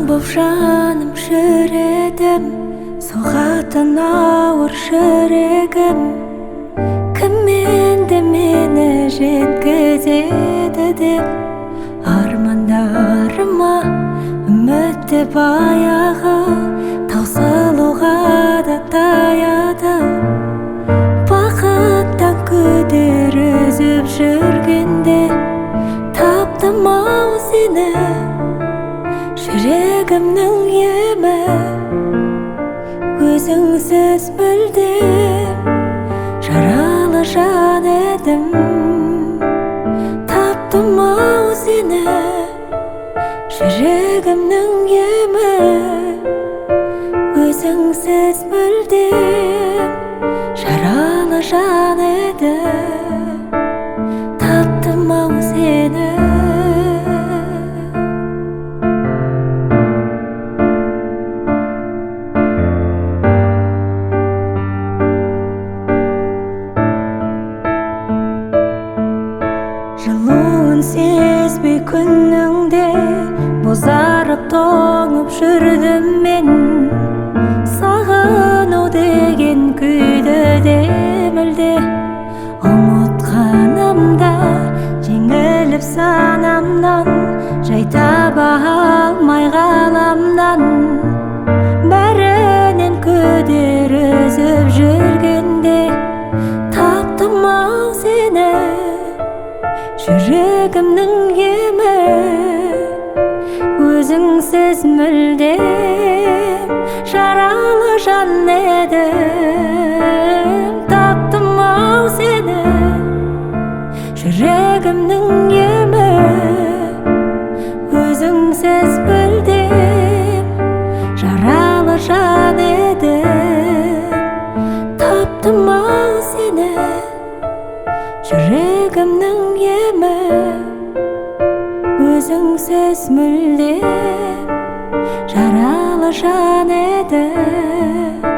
Боп жаным жүредім, соғатын ауыр жүрегім. Кім енді мені жеткізеді деп, армандарыма үміт те баяғы таусылуға да таяды. Бақыттан күдер үзіп жүргенде таптым ау сені, жүрегімнің емі. Өзіңсіз мүлдем жаралы жан едім. Таптым ау сені, жүрегімнің емі. Өзіңсіз мүлдем жаралы жан едім. Таптым ау сені. Жылуын сезбей күніңде бозарып тоңып жүрдім мен. Сағыну деген күйді де мүлде ұмытқанымда, жеңіліп санамнан, жай таба алмай ғаламнан. Бәрінен күдер үзіп жүргенде таптым ау сені, жүрегімнің емі. Өзіңсіз мүлдем жаралы жан едім. Таптым ау сені, жүрегімнің емі. Өзіңсіз мүлдем жаралы жан едім. Таптым ау сені, жүрегімнің емі. Өзіңсіз мүлдем жаралы жан едім.